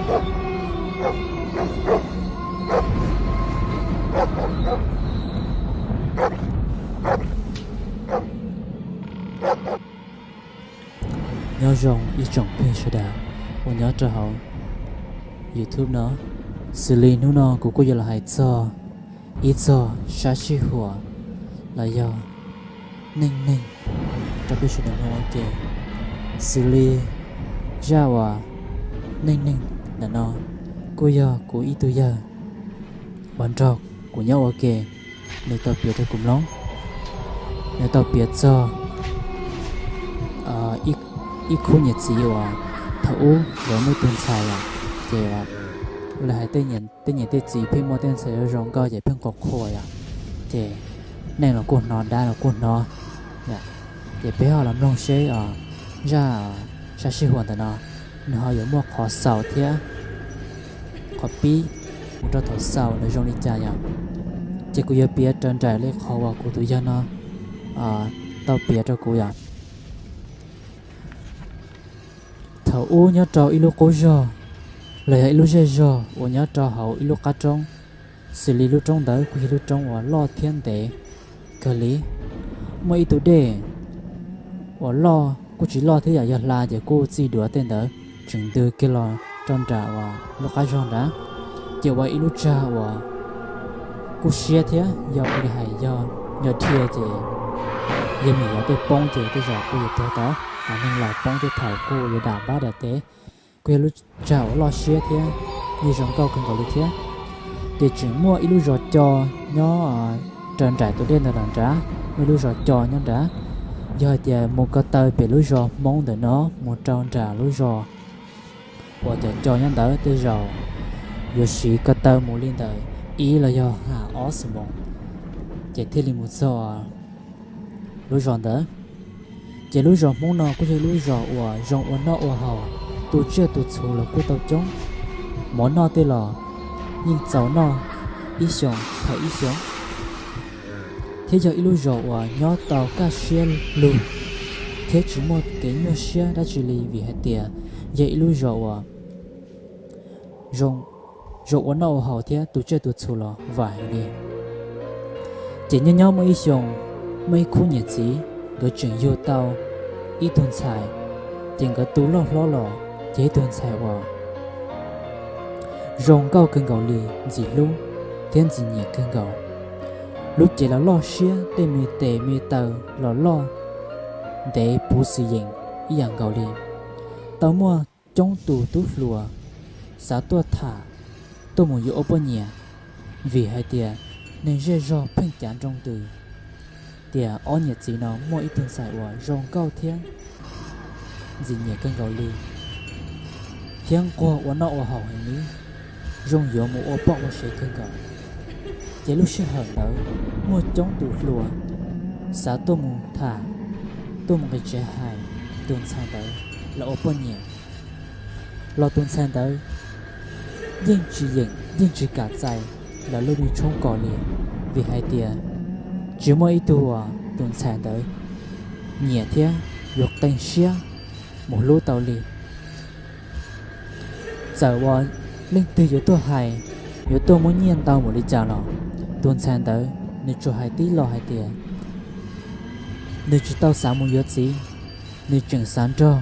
Nyob zoo ib tsoom phooj ywg sawv daws uas nyob rau hauv YouTube no, xws li hnub no kuv kuj yuav los hais txog ib txog sab sij huam los yog neej neeg rau peb sawv daws mloog ua ke. Xws li zaj uas neej neeg ntawm no kuj yog kuv ib tug yawg uas nrog kuv nyob ua ke, nws tau piav rau kuv mloog. Nws tau piav txog ib khub niam txiv uas thaum ub nkawd muaj ib tug ntxhais yom, ces ua li hais tej niam tej txiv pheej muaj tej ntxhais zoo zoo nkauj ces pheej qhuas qhuas yom, ces neeg los kuj hnov dab los kuj hnov. Ces peb ho los mloog seb zaj sab sij huam ntawm no nws ho yuav muaj qhov xaus thiab qhov pib mus rau thaum xaus nws zoo li cas yom. Ces kuv yuav piav raws nraim li qhov uas kuv tus yawg no tau piav rau kuv yom. Thaum ub nyob rau ib lub qub zog los yog ib lub zej zog uas nyob rau hauv ib lub qab roob, xws li lub roob ntawd kuj yog lub roob uas loj thiab ntev kawg li. Muaj ib tug dej uas loj kuj tsis loj thiab yom, yog hla ces kuj txij duav tej ntawd tseem ntws kiag los rau nram uas lub qab zog nrad. Ces ua ib lub tsag uas kuj siab thiab, yog ua li hais yog, yog dhia ces yog me nyuam yaus tej poob ces tej zaum kuj yuav tuag tau, hos neeg laus poob tej thaum kuj yuav dam npab dam tes. Kuj yog lub tsag uas loj siab thiab yeej zoo nkauj kawg nkaus li thiab. Ces tseem muaj ib lub zos co nyob raws nraim tus dej ntawd los nrad, muaj ib lub zos co nyob nrad. Yog hais tias mus ko taw pem lub zos Hmoob ntawm no mus rau nram lub zos uas cov co nyob ntawd tej zaum yuav siv ko taw mus li ntawm ib los yog ha ob xuab moos ces thiaj li mus txog lub zos ntawd. Ces lub zos Hmoob no kuj yog lub zos uas zoo ua noj ua haus, tus tsiaj tus txhu los kuj tau coob, mov noj tej los yeej txaus noj ib xyoos thaum ib xyoos, thiab yog ib lub zos uas nyob tau kaj siab lug thiab tsis muaj kev nyuaj siab dab tsi li, vim hais tias yog ib lub zos uas zoo ua noj ua haus thiab tus tsiaj tus txhu los vam heev li. Ces nyob nyob muaj ib xyoos, muaj ib khub niam txiv nkawd tseem yug tau ib tug ntxhais. Ces nkawd tu loj hlob los ces ib tug ntxhais uas zoo nkauj kawg nkaus li, ntxim hlub thiab ntxim nyiam kawg nkaus. Lub cev los loj siab, tej me tes me taw los loj ntev puv xwm yeem ib yam nkaus li. Tau muaj coob tus tub hluas xav tuaj tham, tuaj mus yuav ua poj niam, vim hais tias neeg zej zog pheej cav nroo ntws tias ob niam txiv no muaj ib tug ntxhais uas zoo nkauj thiab ntxim nyiam kawg nkaus li, thiab nquag ua noj ua haus heev li, zoo yuav mus ua poj ua sev kawg nkaus. Ces lub sij hawm ntawd muaj coob tus hluas xav tuaj mus tham, tuaj mus nqis tsev hais tus ntxhais ntawd los ua poj niam, los tus ntxhais ntawd yeej tsis yeem yeej tsis kam txais lawv lub me tshoob kos li, vim hais tias tsis muaj ib tug uas tus ntxhais ntawd nyiam thiab yuav qee siab mus hlub tau li. Txawm uas leej twg yuav tuaj hais, yuav tuaj muab nyiaj ntau npaum li cas los tus ntxhais ntawd nws tsuas hais tib lo hais tias nws tsis tau xav mus yuav txiv, nws tseem xav nrog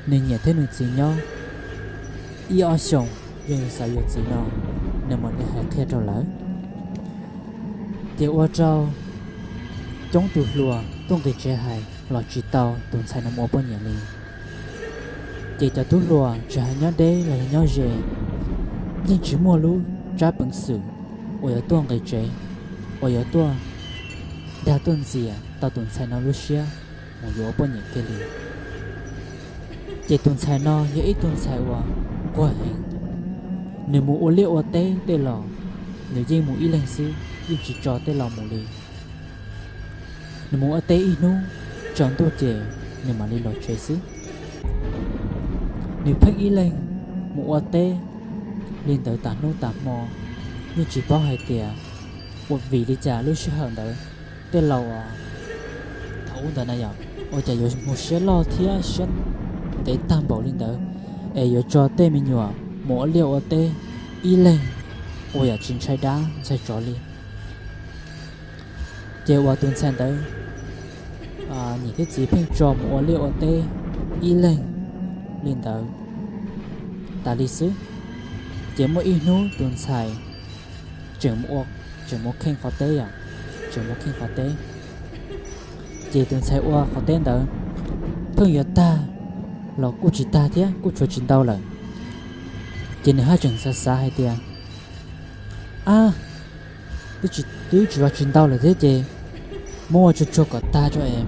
nws niam thiab nws txiv nyob ib ob xyoos, yog nws xav yuav txiv no, nws mam li hais qhia rau lawv. Ces ua rau coob tus hluas tuaj nqis tsev hais los tsis tau tus ntxhais no mus ua poj niam li. Ces cov tub hluas tsis hais nyob deb los yog nyob ze, yeej tsis muaj lub tsab peev xwm uas yuav tuaj nqis tsev, uas yuav tuaj dag tuaj ntxias tau tus ntxhais no lub siab mus yuav ua poj niam kiag li. Ces tus ntxhais no yog ib tug ntxhais uas nquag heev, nws mus ua liaj ua teb tej los nws yeej mus ib leeg xwb, yeej tsis tso tej laus mus li. Nws mus ua teb ib hnub tsaus ntuj ces nws mam li los tsev xwb. Nws pheej ib leeg mus ua teb li ntawd tas hnub tas hmo, yeej tsis paub hais tias ua vim li cas lub sij hawm ntawd tej laus thaum ub ntawd na yom, ua cas yuav mus siab loj thiab siab ntev tag npaum li ntawd, es yuav tso tej me nyuam mus ua liaj ua teb ib leeg uas yam tsis ntshai dab ntshai tsov li. Ces uas tus ntxhais ntawd niam thiab txiv pheej tso mus ua liaj ua teb ib leeg li ntawd tas li xwb. Ces muaj ib hnub tus ntxhais tseem mus ua, tseem mus kheej qhov teb os, tseem mus kheej qhov teb. Ces tus ntxhais ua qhov teb ntawd pheej yuav tag los kuj tsis tag thiab, kuj tshuav tsis ntau lawm. Ces nws haj tseem xav xav hais tias, ab, twb tsis, twb tsis ua tsis ntau lawm thiab ces muab ua tsuag tsuag kom tag tso es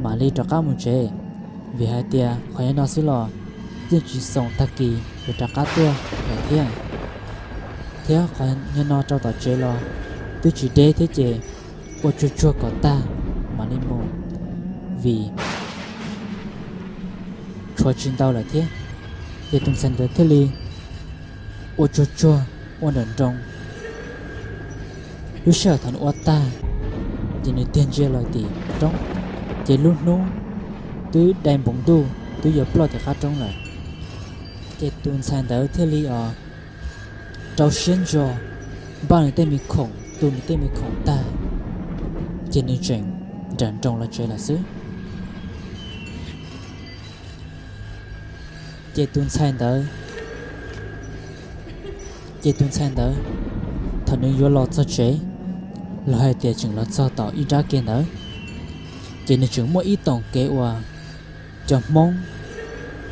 mam li rov qab mus tsev, vim hais tias qhov nyob no xwb los yeej tsis xaus tag kis yuav rov qab tuaj lawm thiab. Thiab qhov nyob no rau tom tsev los twb tsis deb thiab ces ua tsuag tsuag kom tag mam li mus, vim tshuav tsis ntau lawm thiab. Ces tus ntxhais ntawd thiaj li ua tsuag tsuag ua nrawm nroos. Lub sij hawm thaum nws ua tag, ces nws tig ntsia los tim roob, ces lub hnub twb dai npoo ntuj twb yuav ploj tim qab roob lawm. Ces tus ntxhais ntawd thiaj li os rau siab ntso npaj nws tej me khoom, tu nws tej me khoom tag, ces nws tseem nrawm nroos los tsev lawm xwb. Ces tus ntxhais ntawd, ces tus ntxhais ntawd thaum nws yuav los txog tsev, los hais tias tseem los txog tom ib nrab ke ntawd, ces nws tseem muaj ib toom kev uas cov Hmoob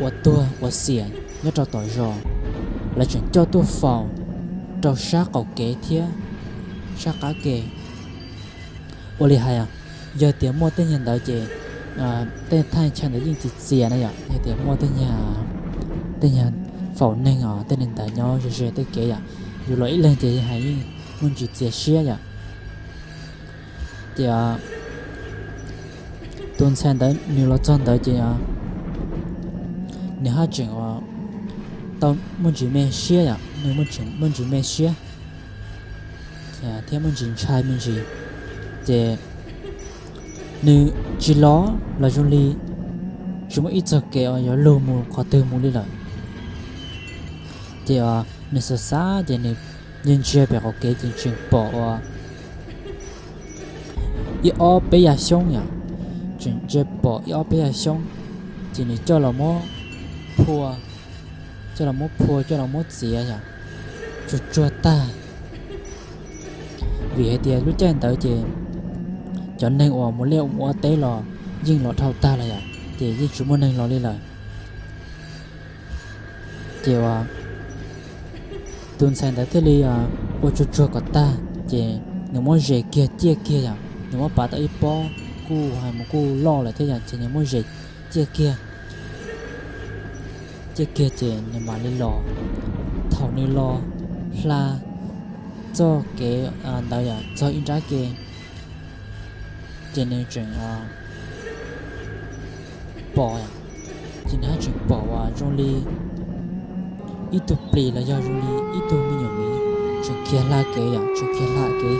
uas tuag uas xiam nyob rau tom zos, lawv tseem coj tuaj faus rau sab qaum kev thiab sab qab ke. Ua li hais, yog tias muaj tej nyuag ntawd ces tej thaj chaw ntawd yeej txias txias na yom. Yog tias muaj tej nyuag, tej nyuag faus neeg os, tej neeg ntawd nyob ze ze tej kev yom, yus los ib leeg ces hais yeej muaj ntsis txias siab yom. Ces tus ntxhais ntawd nws los txog ntawd ces nws haj tseem tau muaj ntsis me siab yom, nws muaj ntsis me siab thiab muaj ntsis ntshai me ntsis, ces nws tsis los los zoo li tsis muaj ib txoj kev uas yuav lug mus qhov twg mus li lawm. Ces nws xav xav ces nws ntsia ntsia pem qaum kev ces tseem pom uas ib ob peb yas xyoob yom, tseem ntsia pom ib ob peb yas xyoob, ces nws coj los muab phua, coj los muab phua coj los muab txiav yom, tsuag tsuag tag. Vim hais tias lub caij ntawd ces cov neeg uas mus liaj mus ua teb los yeej los dhau tag lawm yom, ces yeej tsis muaj neeg los li lawm. Ces tus ntxhais ntawd thiaj li ua tsuag tsuag kom tag ces nws muab zes kiag ciaj kiag yom, nws muab pav tau ib pob kuj hais mus kuj loj lawm thiab yom, ces nws muab zes ciaj kiag, ciaj kiag ces nws mam li los. Thaum nws los hla txoj kev ntawd yom, txog ib nrab ke, ces nws tseem pom, ces nws haj tseem pom uas zoo li ib tug plis los yog zoo li ib tug me nyuam miv tseem khiav hla kev yom, tseem khiav hla kev.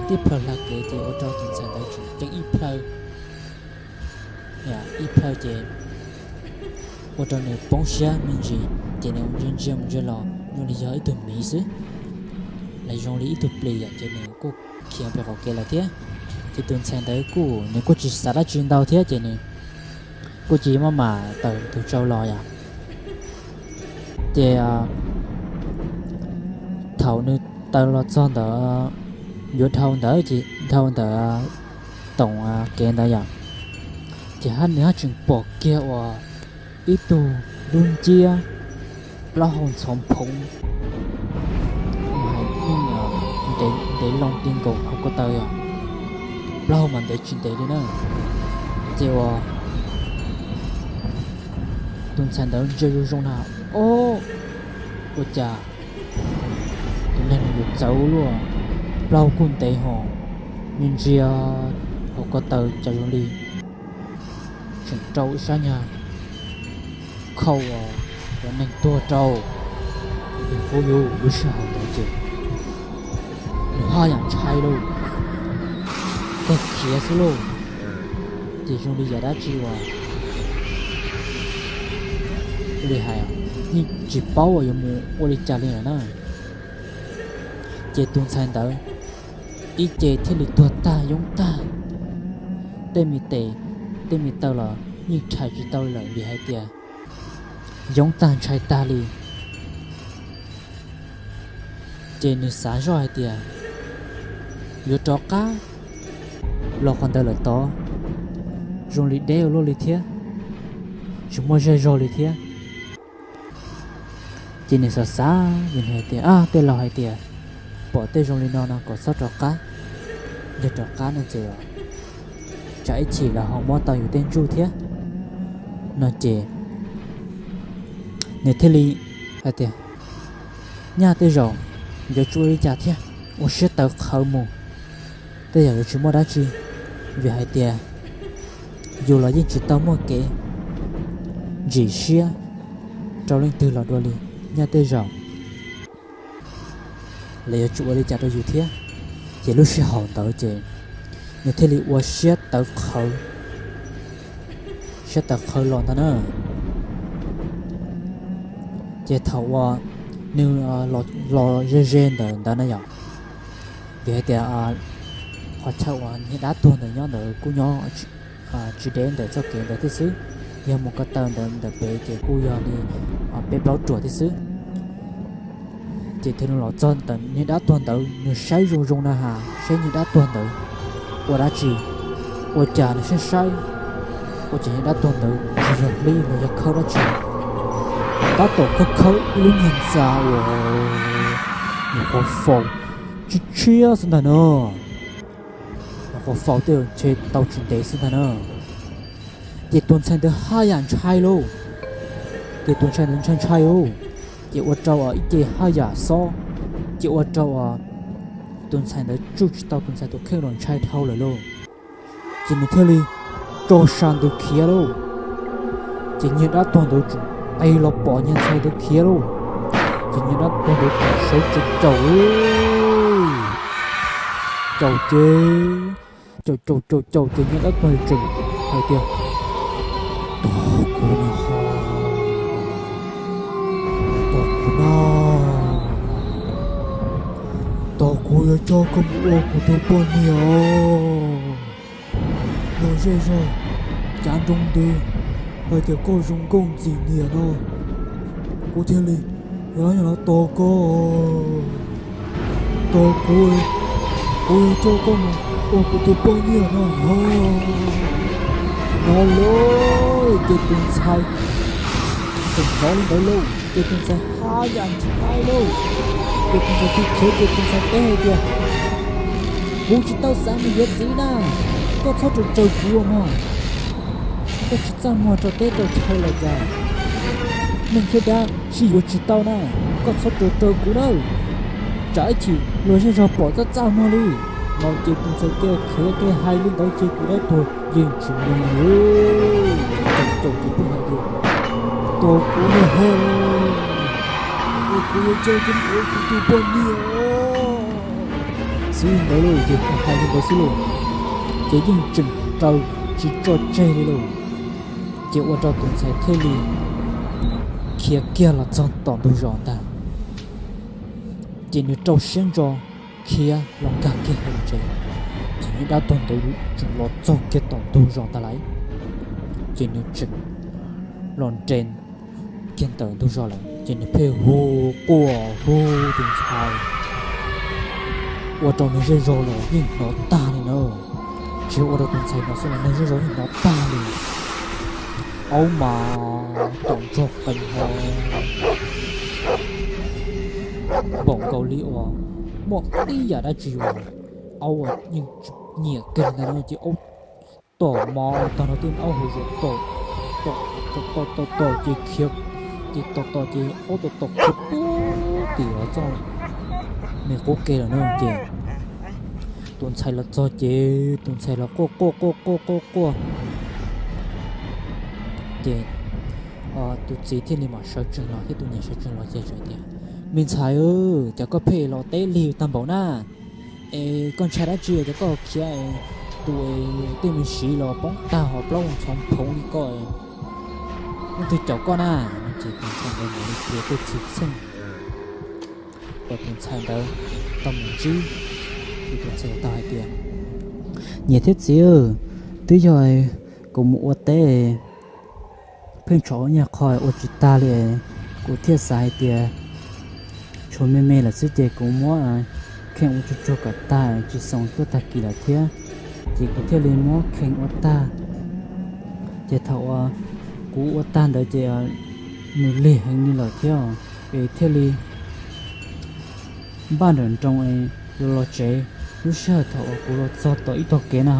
Tib plhaw hla kev ces ua rau tus ntxhais ntawd tseem ceeb ib plhaw, ib plhaw ces ua rau nws poob siab me ntsis, ces nws ntsia ntsia mus ntsia los zoo li yog ib tug miv xwb, los zoo li ib tug plis yom, ces nws kuj khiav pem qaum kev lawm thiab. Ces tus ntxhais ntawd kuj, nws kuj tsis xav dab tsi ntau thiab ces nws kuj cia li maj mam tawm tus tsau los yom. Ces thaum nws tawm los txog ntawd, yuav dhau ntawd ces dhau ntawd toom kev ntawd yom, ces nws haj tseem pom kiag uas ib tug dub nciab, plaub hau ntxhov phoov, ntev loo ti nkaus hauv ko taw yom, plaub hau mas ntev tsis ntev li na. Ces uas tus ntxhais ntawd ntsia zoo zoo na, o, ua cas tus neeg no yuav txawv luaj, plaub hau kuj ntev hos, ntsia ntsia hauv ko taw cas zoo li tseem rau ib sab nyuag khau uas cov neeg tuag rau. Nws kuj yus lub sij hawm ntawd ces nws haj yam ntshai lauj, kawg khiav xwb lauj. Ces zoo li yog dab tsi uas li hais, yeej tsis paub yuav mus ua li cas li lawm na. Ces tus ntxhais ntawd ib ce thiaj li tuag tag yoob tag, tej me tes tej me taw los yeej rhais tsis tau lawm vim hais tias yoob tag ntshai tag li. Ces nws xav zoj hais tias yuav rov qab los qhov ntawd lawm tod, zoo li deb ua luaj li thiab, tsis muaj zej zog li thiab. Ces nws xav xav, nws hais tias, Ab, tej laus hais tias pom tej zoo li no no kom txhob rov qab, yog rov qab no ces tsam ib chim lawv ho muab tau yus tej ntsuj thiab, no ces nws thiaj li hais tias, Nyaj tej zaum yuav tsum ua li cas thiab, ua siab tawv qhawv mus, tej zaum yuav tsis muaj dab tsi, vim hais tias yus los yeej tsis tau muaj kev ntsim siab rau leej twg los dua li. Nyaj tej zaum lawv yuav tsum ua li cas rau yus thiab. Ces lub sij hawm ntawd ces nws thiaj li ua siab tawv qhawv, siab tawv qhawv los ntag na. Ces thaum uas nws los ze ze ntawd ntawd na yom, vim hais tias qhov chaw uas niag dab tuag ntawd nyob ntawd kuj nyob tsis deb ntawm txoj kev ntawd thiab xwb, yog mus ko taw ntawd ntawm pem ces kuj yog li peb plaub ruam thiab xwb. Ces thaum nws los txog ntawm niag dab tuag ntawd, nws saib zoo zoo na has, saib niag dab tuag ntawd ua dab tsi, ua cas nws saib saib, ua cas niag dab tuag ntawd tsis yog hlib los yog khawb dab tsi, tab tom khawb khawb ib lub niag ntxa uas nyuam qhuav faus tshiab tshiab xwb ntag na, nyuam qhuav faus tej ntshe tau tsis ntev xwb ntag na. Ces tus ntxhais ntawd haj yam ntshai lauj, ces tus ntxhais ntawd ntshai ntshai lauj, ces ua rau ib ce haj yam xob, ces ua rau tus ntxhais ntawd tsuj tsis tau tus ntxhais tus kheej los ntshai dhau lawm lauj. Ces nws thiaj li tso sa ntawd khiav lauj. Ces niag dab tuag ntawd tseem qis los pom niag ntxhais ntawd khiav lauj. Ces niag dab tuag ntawd tseem sawv tsees caum lauj, caum ces caum caum caum caum ces niag dab tuag tseem hais tias, Tos kuv no, tos kuv no, tos kuv yuav coj koj mus ua kuv tus poj niam. Los zej zog cav nroo ntws hais tias koj zoo nkauj ntxim nyiam no, kuv thiaj li yuav los tos koj. Tos kuv, kuv yuav coj koj mus ua kuv tus poj niam no. No lauj, ces tus ntxhais tseem hnov li ntawd lauj, ces tus ntxhais haj yam ntshai lauj. Ces tus ntxhais khiav khiav ces tus ntxhais teb hais tias, Kuv tsis tau xav mus yuav txiv na, koj txhob raws raws kuv mog. Koj tsis txaj muag rau teb rau chaw los cas, neeg thiab dab sib yuav tsis tau na, koj txhob raws raws kuv nawb, tsam ib chim luag zej zog pom txaj txaj muag li. No ces tus ntxhais thiaj khiav thiaj hais li ntawd ces tus dab tuag yeej tsis mloog li. Ces caum caum ces thiaj hais tias, Tos kuv no, tos kuv yuav coj koj mus ua kuv tus poj niam. Xwb li ntawd lauj, ces hais li ntawd xwb lauj, ces yeej tseem raws tsis tso tseg li lauj. Ces ua rau tus ntxhais thiaj li khiav kiag los txog tom ntug zos ntag. Ces nws rau siab ntso khiav los nkag kiag hauv tsev, ces niag dab tuag ntawd tseem los txog kiag tom ntug zos ntag lauj. Ces nws tseem los nres kiag ntawm ntug zos lawm, ces nws pheej hu quaj hu tus ntxhais, ua rau neeg zej zog los yeej hnov tag li na. Tsis yog ua rau tus ntxhais hnov xwb los neeg zej zog yeej hnov tag li. Aub mas tom ntsoog qees ho npaum nkaus li uas muaj ib yam dab tsi uas aub uas yeej nyiam kawg li ntag no ces aub tom mov tag nrho tej aub hauv zos tom, tom tom tom tom ces khiav, ces tom tom ces aub tom tom khiav puag tim txoj me qub ke lawm na. Ces tus ntxhais los txog ces tus ntxhais los quaj quaj quaj quaj quaj quaj. Ces tus txiv thiaj li mam sawv tsees los thiab tus niam sawv tsees los ces tias, Me ntxhais, cas koj pheej los teb lig tag npaum na? Es koj ntshai dab tsi es koj khiav, tus tej me siv los poob tag ho plaub ntxhov phoov li koj, leej twg caum koj na? Ces tus ntxhais ntawd mam li piav tej txhia txheej uas tus ntxhais ntawd tau mus ntsib, ces tus ntxhais tau hais tias, niam thiab txiv, twb yog kuv mus ua teb, pheej tshuav nyuag qho ua tsis tag li, kuv thiaj xav hais tias tshuav me me lawm xwb ces kuv muab khee ua tsuag tsuag kom tag, tsis xav tuaj tag kis lawm thiab, ces kuv thiaj li muab khee ua tag. Ces thaum uas kuv ua tag ntawd ces nws lig heev li lawm thiab, es thiaj li npaj nrawm nroos yuav los tsev. Lub sij hawm thaum uas kuv los txog tom ib tog kev na,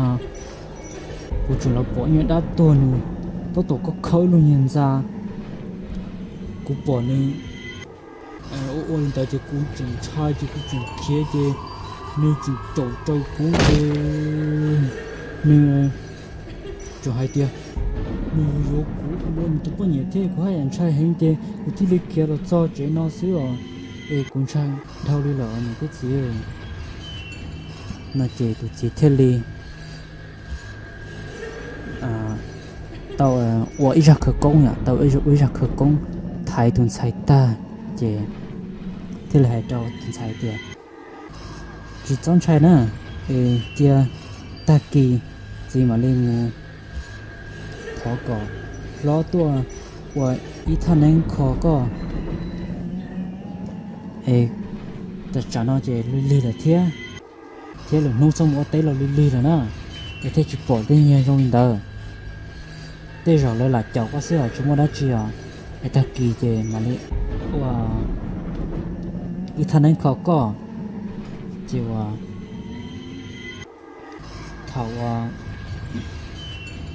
kuv tseem los pom ib nyuag dab tuag nws tab tom khawb khawb ib lub niag ntxa. Kuv pom nws ua ua li ntawd ces kuv tseem ntshai ces kuv tseem khiav ces nws tseem caum raws kuv ces nws tseem hais tias nws yuav kuv ua nws tus poj niam thiab kuv haj yam ntshai heev ces kuv thiaj li khiav los txog tsev no xwb os, es kuv ntshai dhau li lawm niam thiab txiv. No ces tus txiv thiaj li tau ua ib zaj khawv koob, tau ua ib zaj khawv koob thaiv tus ntxhais tag, ces thiaj li hais rau tus ntxhais tias, tsis txhob ntshai na, cia tag kis txiv mam li mus thov kom hlob tuaj ua ib thaj neeb kho koj. Es tam sim no ces lig lig lawm thiab, thiab lwm hnub txhob mus ua teb los lig lig lawm na, es thiaj tsis pom tej nyuag zoo li ntawd. Tej zaum lawv lam caum koj xwb os, tsis muaj dab tsi os. Es tag kis ces mam li ua ib thaj neeb kho koj. Ces uas thaum uas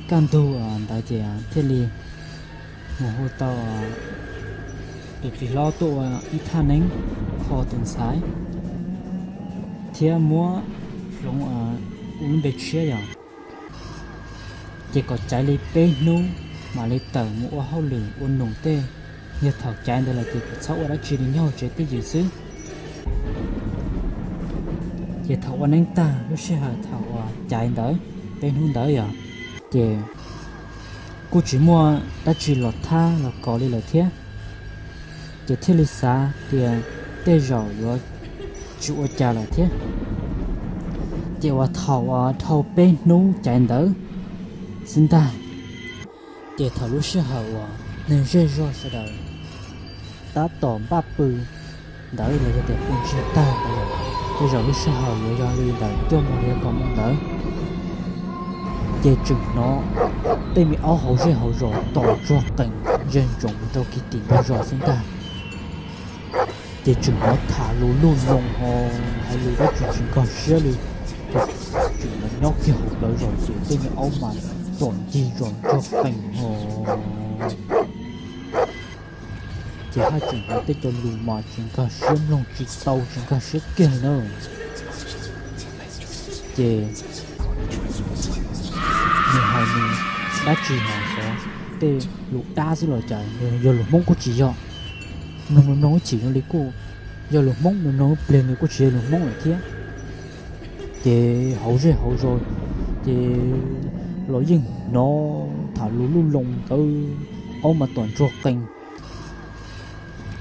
kaj ntug ntawd ces thiaj li mus hu tau tus txiv hlob tuaj ua ib thaj neeb kho tus ntxhais thiab muab hloov ua lub npe tshiab yom, ces kom caiv li peb hnub mam li tawm mus ua hauj lwm ua num tej. Yog thaum caiv ntawd lawm ces kom txhob ua dab tsi li, nyob hauv tsev twj ywm xwb. Ces thaum ua neeb tag lub sij hawm thaum uas caiv ntawd, peb hnub ntawd yom, ces kuj tsis muaj dab tsi los thab los kov li lawm thiab. Ces thiaj li xav tias tej zaum yuav tsis ua cas lawm thiab. Ces uas thaum uas dhau peb hnub caiv ntawd xwb ntag, ces thaum lub sij hawm uas neeg zej zog sawv daws tab tom npaj pw ntawd los yog tias pw ntsiag tag ntawd, tej zaum lub sij hawm yuav yog li ntawm cuaj moos los yog kaum moos ntawd, ces tseem hnov tej me aub hauv zej hauv zos tom ntsuag qees ze ntsoov mus rau kiag tim ntug zos xwb ntag. Ces tseem hnov tham lus luj loo ho hais lus dab tsi tsis nkag siab li, ces tseem los nyob kiag hauv plawv zos ces tej me aub mas tom ncig zos ntsuag qees ho, ces haj tseem hais tej cov lus mas tsis nkag siab, mloog tsis tau, tsis nkag siab kiag li na. Ces nws hais nws dab tsi mas xyov tej lus dab xwb los cas, yog lus Hmoob kuj tsis yog, mloog mloog ib chim zoo li kuj yog lus Hmoob, mloog mloog ib pliag nws kuj tsis yog lus Hmoob lawm thiab. Ces hauv zej hauv zos ces los yeej hnov tham lus luj loo ntawd, aub mas tom ntsuag qees,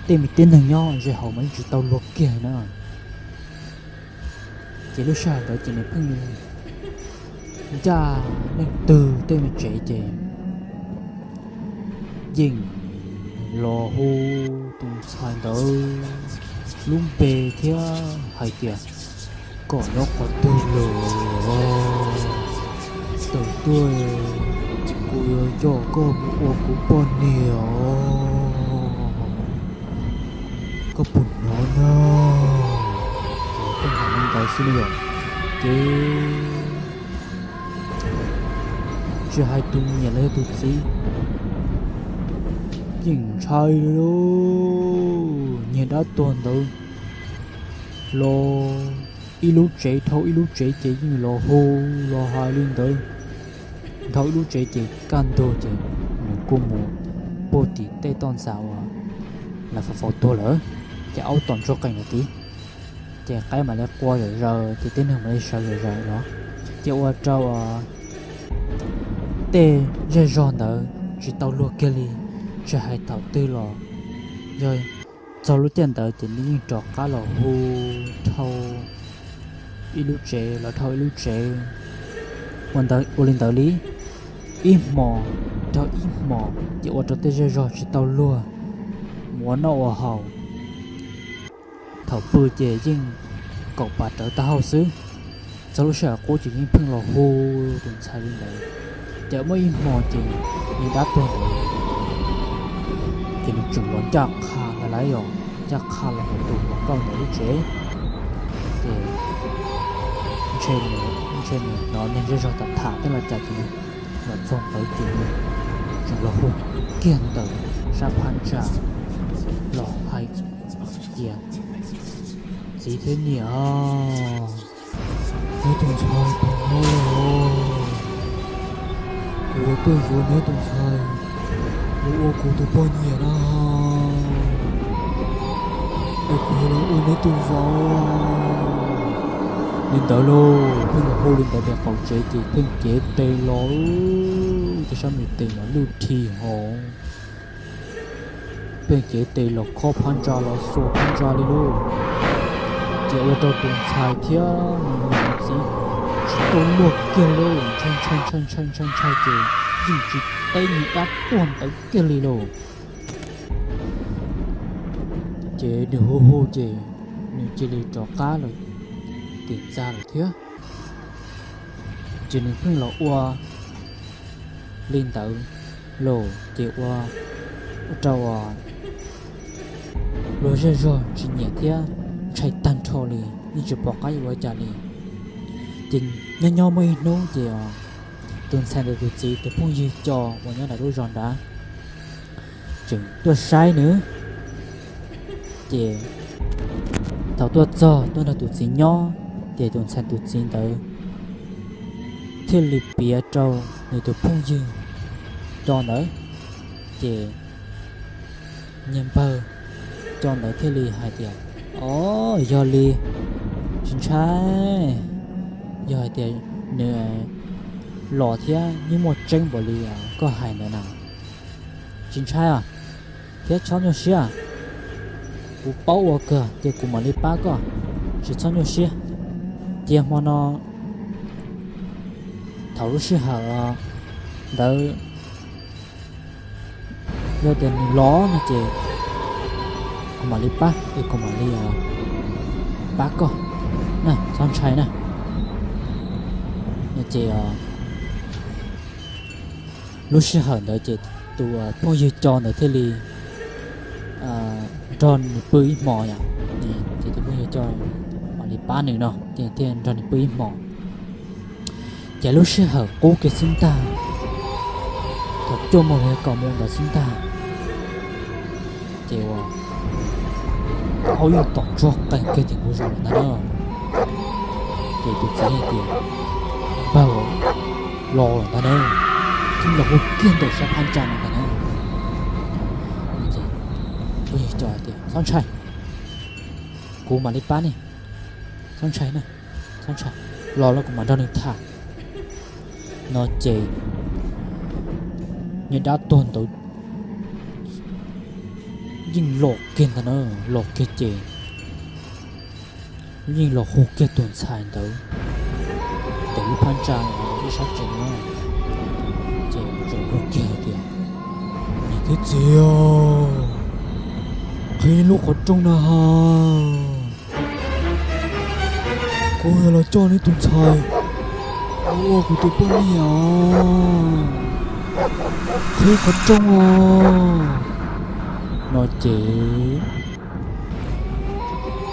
tej me tib neeg nyob ze hauv mas yeej tsis tau luag kiag na. Ces lub sij hawm ntawd ces nws pheej ncaj leej twg tej me tsev ces yeej los hu tus ntxhais ntawd lub npe thiab hais tias, kom nyob qhov twg lawm, tawm tuaj, kuv yuav coj koj mus ua kuv poj niam os, koj puas hnov na? Ces pheej hais li ntawd xwb li os. Ces tsis hais tus niam los yog tus txiv, yeej ntshai li, niag dab tuag ntawd los ib lub tsev dhau ib lub tsev ces yeej los hu los hais li ntawd. Dhau ib lub tsev ces kaj ntug ces nws kuj mus puag tim tej toj ntxas uas lawv faus faus tuag lawm, ces aub tom ntsuag qees lawm tid, ces qaib mam li qua zom zaws ces tib neeg mam li sawv zom zaws los, ces ua rau tej zej zog ntawd tsis tau luag kiag li. Tsis hais thaum twg los yog txog lub caij ntawd ces nws yeej rov qab los hu dhau ib lub tsev los dhau ib lub tsev. Ua li ntawd li ib hmos dhau ib hmos ces ua rau tej zej zog tsis tau luag mus ua noj ua haus. Thaum pw ces yeej kaum pas rawv taub hau xwb. Txog lub sij hawm qub ces yeej pheej los hu tus ntxhais li ntawd. Ces muaj ib hmos ces niag dab tuag ntawd ces nws tseem los ncaj qha ntag lauj, ncaj qha los ntawm tus hluas nkauj ntawd lub tsev. Ces ntshe nws hnov neeg zej zog tham tham thiab los cas ces nws los txog ntawd ces nws tseem los hu kiag ntawm sab phab ntsa los hais tias, txiv thiab niam, neb tus ntxhais puas nyob lawm? Kuv yuav tuaj yuav neb tus ntxhais los ua kuv tus poj niam na, es kuv yuav los ua neb tus vauv. Li ntawd lauj, pheej los hu li ntawd ces qaum tsev ces pheej cev tes los, tej sab me tes mas luj dhi hov. Pheej cev tes los khob phab ntsa los xuas phab ntsa li lauj. Ces ua rau tus ntxhais thiab nws niam nws txiv tsis tau luag kiag li lauj, ntshai ntshai ntshai ntshai ntshai ntshai ces yeej tsis teb niag dab tuag ntawd kiag li lauj. Ces nws hu hu ces nws cia li rov qab lawm tim ntxa lawm thiab. Ces nws pheej los ua li ntawd lauj, ces ua rau luag zej zog tsis nyiam thiab ntshai tag nrho li, yeej tsis pom qab yuav ua cas li. Ces nyob nyob muaj ib hnub ces tus ntxhais ntawd tus txiv tus phooj ywg Co uas nyob nram lub zos nrad tseem tuaj saib nws. Ces thaum tuaj txog tuaj nrog tus txiv nyob, ces tus ntxhais tus txiv ntawd thiaj li piav rau nws tus phooj ywg Co ntawd. Ces niag npawg Co ntawd thiaj li hais tias, Os, yog li, tsis ntshai. Yog hais tias nws los thiab yeej muaj tseeb npaum li koj hais ntawd na, tsis ntshai os, thiab txhob nyuaj siab. Kuv paub ua kawg ces kuv mam li pab koj, tsis txhob nyuaj siab. Cia hmo no thaum lub sij hawm ntawd yog tias nws los no ces kuv mam li pab es kuv mam li pab koj na, txhob ntshai na. Ces lub sij hawm ntawd ces tus phooj ywg Co ntawd thiaj li nrog nws pw ib hmos yom. Ces tus phooj ywg Co mam li pab nws no ces thiaj nrog nws pw ib hmos. Ces lub sij hawm qub kiag xwb ntag, thaum cuaj moos los yog kaum moos ntawd xwb ntag, ces ua aub yeej tom ntsuag qees kiag tim npoo zos lawm ntag na. Ces tus txiv hais tias, Npawg, los lawm ntag na, thiab los hu kiag ntawm sab phab ntsa no ntag na. Ces phooj ywg Co hais tias, Txhob ntshai, kuv mam li pab nej, txhob ntshai na, txhob ntshai, los los kuv mam nrog nws tham. No ces niag dab tuag ntawd yeej los kiag ntag na, los kiag ces yeej los hu kiag tus ntxhais ntawd ntawm lub phab ntsa ib sab tsev no, ces hu kiag hais tias, Niam thiab txiv, qhib lub qhov rooj na ha, kuv yuav los coj neb tus ntxhais ua kuv tus poj niam, qhib qhov rooj os. No ces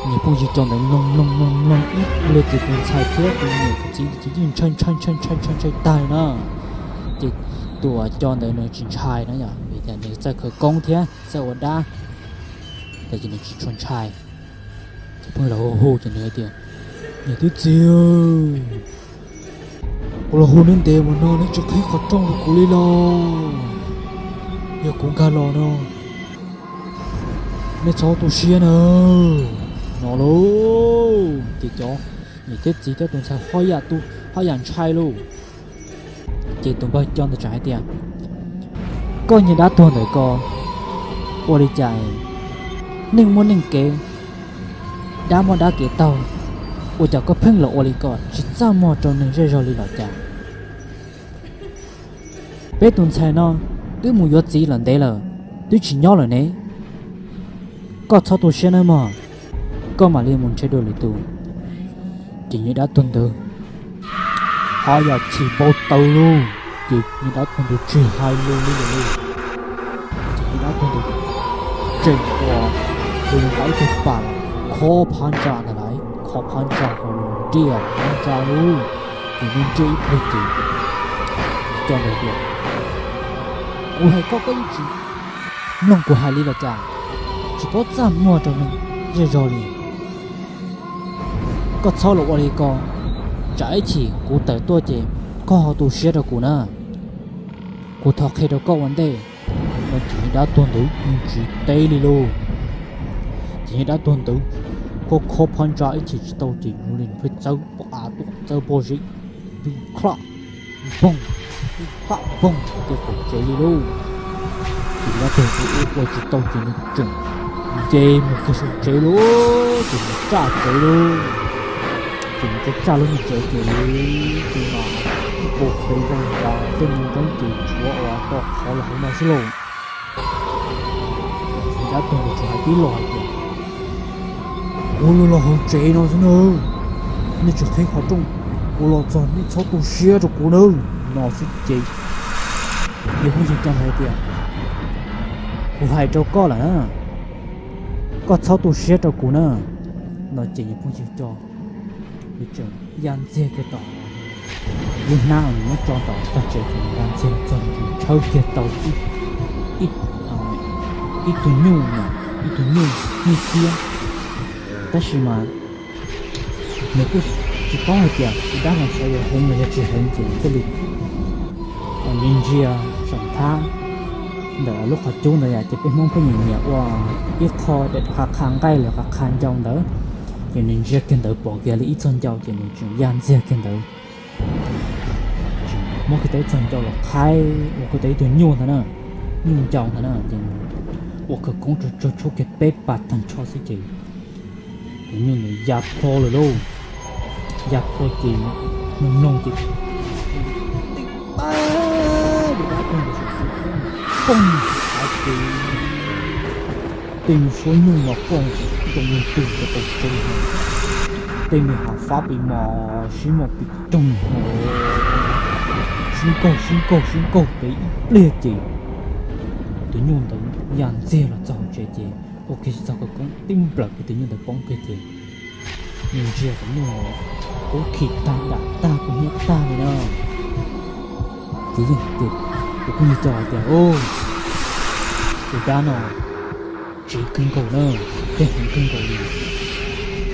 niag phooj ywg Co ntawd mloog mloog mloog mloog ib pliag ces tus ntxhais thiab tus niam tus txiv ces yeej ntshai ntshai ntshai ntshai ntshai ntshai tag na. Ces tus Co ntawd nws tsis ntshai na yom, vim tias nws txawj khawv koob thiab txawj ua dab, ces nws tsis tshua ntshai. Ces pheej los hu hu ces nws hais tias, Niam thiab txiv, kuv los hu neb ntev mus no neb tsis qhib qhov rooj rau kuv li los? Yog kuv nkag los no, nej txhob tu siab na. No lauj, ces cov niam thiab txiv thiab tus ntxhais haj yam ntshai lauj. Ces tus npawg Co ntawd tseem hais tias, Koj niag dab tuag ntawm ko, Ua li cas neeg muaj neeg kev, dab muaj dab kev taug, ua cas koj pheej los ua li ko tsis txaj muag rau neeg zej zog li los cas? Peb tus ntxhais no twb mus yuav txiv los ntev lawm, twb tsis nyob lawm ne. Koj txhob tu siab nawb mog, koj mam li mus ntshe dua lwm tus. Ces yawg dab tuag ntawd ho yam chim npau taws lauj, ces yawg dab tuag ntawd tsis hais lus li lawm lauj. Ces yawg dab tuag ntawd tseem ua, ces nws nqa ib tug pas khob phab ntsa ntag lauj, khob phab ntsa ho los nriaj phab ntsa lauj. Ces nws nriaj ib pliag ces coj nws tias, kuv hais koj koj yeej tsis mloog kuv hais li los cas? Tsis paub txaj muag rau neeg zej zog li. Koj txhob los ua li ko, tsam ib chim kuv tawm tuaj ces koj ho tu siab rau kuv na. Kuv thov qhia rau koj ua ntej. No ces yawg dab tuag ntawd yeej tsis teb li lauj. Ces yawg dab tuag ntawd khob khob phab ntsa ib chim tsis tau ces zoo li nws pheej txawb pob av tuaj txawb pob zeb, vij khlaj npoog, vij khlaj npoog hauv tej qaum tsev li lauj. Ces yawg dab tuag ntawd ua ua tsis tau ces nws tseem nce mus kiag saum tsev lauj, ces nws tsaj tsev lauj. Ces nws tsaj tsaj lub me tsev ces, ces mas ib puas peb zoo nkaus tej me nroob ces tshuav uas tau qhov los hauv no xwb lauj. Ces yawg dab tuag ntawd tsuas hais tib lo hais tias, kuv yuav los hauv tsev no xwb nawb, nej tsis qhib qhov rooj, kuv los txog nej txhob tu siab rau kuv nawb, no xwb ces yawg phooj ywg coj hais tias, kuv hais rau koj lawm na, koj txhob tu siab rau kuv na. No ces yawg phooj ywg coj, nws tseem ya ntxiag kiag tom lub hnab uas nws muab tso tom tog tsev ces nws ya ntxiag txog nws tshawb kiag tau ib, ib tug nyuj, ib tug nyuj, nyuj ciab. Tab sis mas nws kuj tsis paub hais tias tus dab no xyov yuav heev los yog tsis heev ces nws thiaj li ntsia ntsia saum nthab ntawm lub qhov cub ntawd yom, ces peb Hmoob pheej nyiam nyiam ua ib qho daim qha qha nqaij los qha qha ncau ntawd, ces nws ntsia kiag ntawd pom kiag li ib txoj ncau ces nws tseem ya ntxiag kiag ntawd, tseem muab kiag tau ib txoj ncau los qhaib ua kiag tau ib tug nyuj ntag na, nyuj ncau ntag na, ces nws ua khawv koob tsuag tsuag tshuab kiag peb pas tag nrho xwb ces tus nyuj ntawd ya plho lawm lauj. Ya plho ces mloog mloog ces tib pab yawg dab tuag ntawd saum tsev poob, av ces tej me suab nyuj mas poob ntoo ntws rau qaum tsev, tej me hav fab pis mos sib mos pis coog, sib nkaug sib nkaug sib nkaug pes ib pliag ces tus nyuj ntawd ya ntxiag los txog hauv tsev ces ua kiag tsis txog khawv koob tib nplawm kiag tus nyuj ntawd poob kiag ces nws ntsia tus nyuj ntawd kub khim tag dam tag kub hnyiab tag li na. Ces yeej ces tus phooj ywg coj hais tias, tus dab no tsiv kawg nkaus na, thiab heev kawg nkaus li.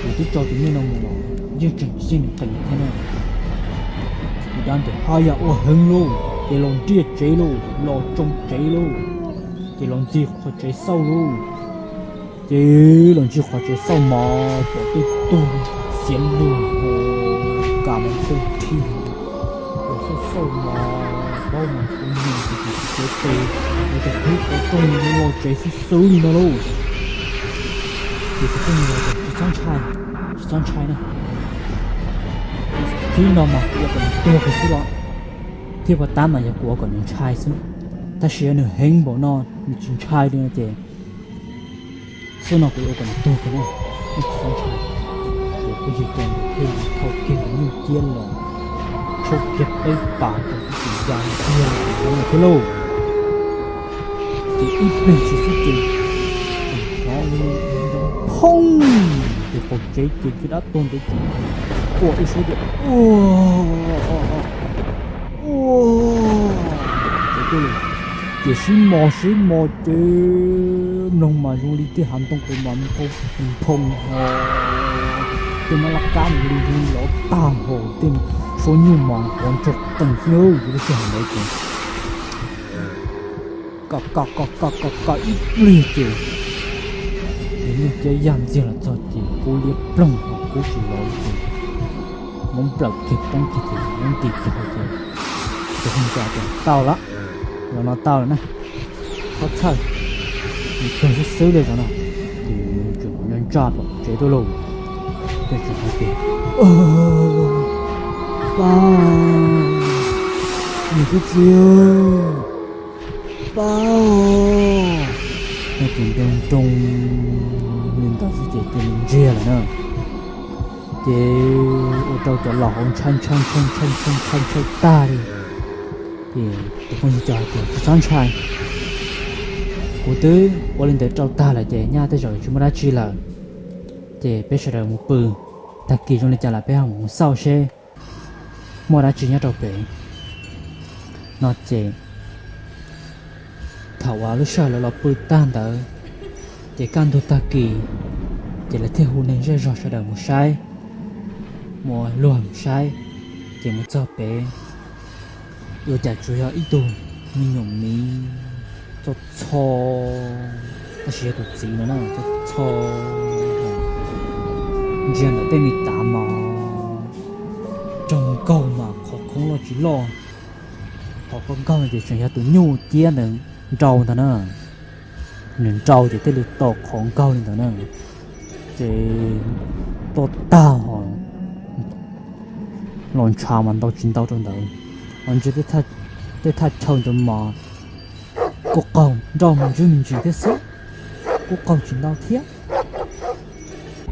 Kuv twb tso tus nyuj no mus los yeej tseem tsis yeej nws qees li thiab na. Ces tus dab ntawd haj yam ua heev lauj, ces los nriaj tsev lauj, los tsoo tsev lauj, ces los ntxig qhov tsev xauj lauj. Ces los ntxig qhov tsev xauj mas pom tej tug xiav lug, kas mas nphau thi, ua xauj xauj mas paub mas ntxhov nyoos ces tsis cev tes, ua cas qhib qhov rooj los tsev xwb xwb li no lauj. Ces tus phooj ywg tias tsis txhob ntshai, tsis txhob ntshai na, thib no mas kuv ua kom nws tuag kiag xwb los, thib pov tab mas yog kuv ua kom nws ntshai xwb, tab sis yog nws heev npaum no nws tsis ntshai li no ces xwb no kuv yuav ua kom nws tuag kiag na, nej tsis txhob ntshai. Ces phooj ywg coj ntawd thiaj li thau kiag tus nyuj ciab los tshuab kiag peb pas rau xwb ces ya ntxiag los ntawd thiab lauj. Ces ib pliag ntshis xwb ces tseem hnov li phoob, ces qaum tsev ces yawg dab tuag ntawd tseem quaj ib suab tias ua, ua, ces sib mos sib mos ces mloog mas zoo li tej hav ntoo pem mas nphoo nphoo ho, tej mab laj kab mas zoo li lov tag ho, tej suab nyuj mas nqov ntsoog qees xwb ces lub sij hawm ntawd ces ka ka ka ka ka ka ib pliag ces tus nyuj ciab ya ntxiag los txog ces kub liab ploog ho kub tsis lov li ces muab nplawm kiag poob kiag ces muab ntim kiag hauv ces tus phooj ywg tias tau lawm, los no tau lawm na, txhob txhawj, Nws tuag xwb xwb li no, ces nws tseem ntsaj ntsaj tom tsev tuaj lauj. Ces tseem hais tias, Pab, niam thiab txiv, pab, no ces nroo nroo li ntawd xwb ces cia li ntsiag lawm na. Ces ua rau cov laus hauv ntshai ntshai ntshai ntshai ntshai ntshai ntshai tag li. Ces tus phooj ywg hais tias, Tsis txhob ntshai, kuv twb ua li ntawd rau tag lawm ces nyaj tej zaum tsis muaj dab tsi lawm. Ces peb sawv daws mus pw, tag kis zoo li cas los peb ho mus xauj seb muaj dab tsi nyob rau pem no. Ces thaum uas lub sij hawm lawv los pw tag ntawd, ces kaj ntug tag kis, ces lawv thiaj hu neeg zej zog sawv daws mus saib, mus luag mus saib. Ces mus txog pem, ua cas tsuas yog ib tug me nyuam miv txho txho, tab sis yog tus txiv no na, txho txho, ntsia ntawm tej me tav mas raug nkaug mas qhov khoob loj tsis loj, qhov khoob nkaug ces tseem yog tus nyuj ciab ntawd nrau ntag na. Nws nrau ces thiaj li tau qhov nkaug li ntawd na. Ces tuaj tag ho los ntshav mas ntau tsis ntau rau ntawd, ho ntsia tej thaj chaw ntawd mas kuj qaug nroj me ntsis me ntsis thiab xwb, kuj qaug tsis ntau thiab.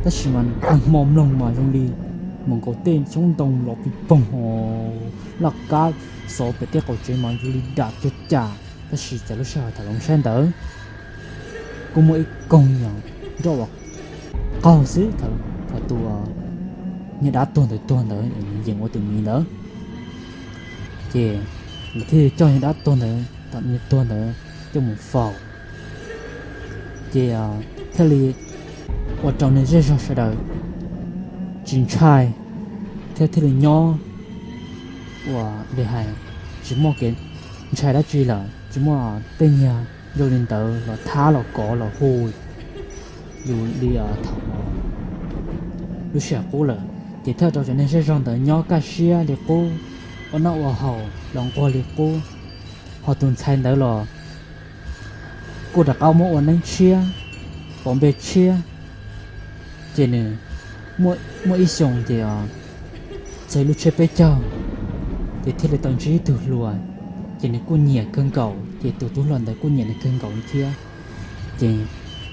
Tab sis mas nag hmo mloog mas zoo li mus nkaus tej xyoob ntoo los pig poog, laj kab xov pem tej qaum tsev mas zoo li dam cuag cas. Tab sis txawm lub sij hawm thaum los saib ntawd kuj muaj ib koog yog nroj uas qaug xwb, thaum tus niag dab tuag ntawd tuag ntawd nws yeem ua tus miv ntawd. Ces lawv thiaj coj niag dab tuag ntawd, thaum nws tuag ntawd coj mus faus, ces thiaj li ua rau neeg zej zog sawv daws tsis ntshai, thiab thiaj li nyob ua li hais tsis muaj kev ntshai dab tsi lawm, tsis muaj tej niag zoo li ntawd los thab los kov los hu yus li thaum lub sij hawm qub lawm. Ces thiaj rau cov neeg zej zog ntawd nyob kaj siab li qub, ua noj ua haus los nquag li qub. Ho tus ntxhais ntawd los kuj rov qab muab ua neeb tshiab, pauv npe tshiab. Ces nws muaj ib xyoos ces txog lub tsiab peb caug, ces thiaj li tau ntsib ib tug hluas, ces nws kuj nyiam kawg nkaus, ces tus tub hluas ntawd kuj nyiam nws kawg nkaus li thiab. Ces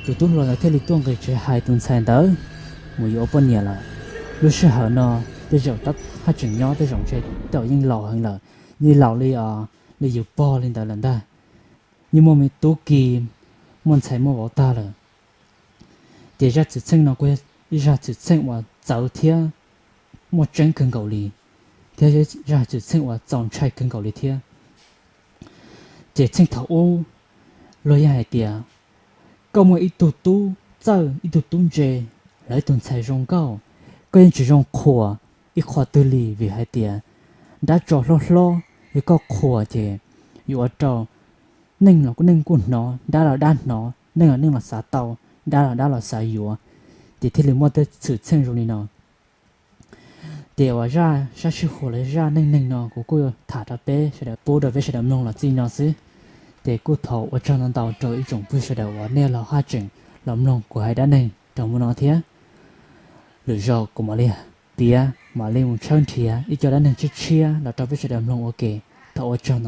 tus tub hluas ntawd thiaj li tuaj nqis tsev hais tus ntxhais ntawd mus yuav ua poj niam lawm. Lub sij hawm no tej zaum tab haj tseem nyob, tej zaum ntshe tej zaum yeej laus heev lawm, yeej laus li, li yus pog li ntawd lawm ntag. Yeej muaj me tub ki, muaj ntxhais muaj vauv tag lawm. Ces zaj xwm txheej no kuj yog ib zaj xwm txheej uas txawv thiab muaj tseeb kawg nkaus li, thiab zaj xwm txheej uas txaus ntshai kawg nkaus li thiab. Ces txheej thaum ub luag yeej hais tias, koj muaj ib tug tub txawj ib tug tub ntse, los ib tug ntxhais zoo nkauj, koj yeej tsis zoo qhuas ib qho twg li, vim hais tias dab tsov hlob hlob, yog koj qhuas ces yuav ua rau neeg los neeg kuj hnov, dab los dab hnov, neeg los neeg los xav tau, dab los dab los xav yuav. Ces thiaj li muaj tej xwm txheej zoo li no. Ces uas zaj sab sij huam los zaj neej neeg no kuv kuj tham rau peb sawv daws, pub rau peb sawv daws mloog los txij no xwb. Ces kuj thov ua tsaug ntau ntau rau ib tsoom phooj ywg sawv daws uas nej los haj tseem los mloog kuv hais dab neeg rau hmo no thiab. Lwm zaus kuv mam li piav mam li mus tshawb nrhiav ib co dab neeg tshiab tshiab los rau peb sawv daws mloog ua ke. Thov ua tsaug ntau.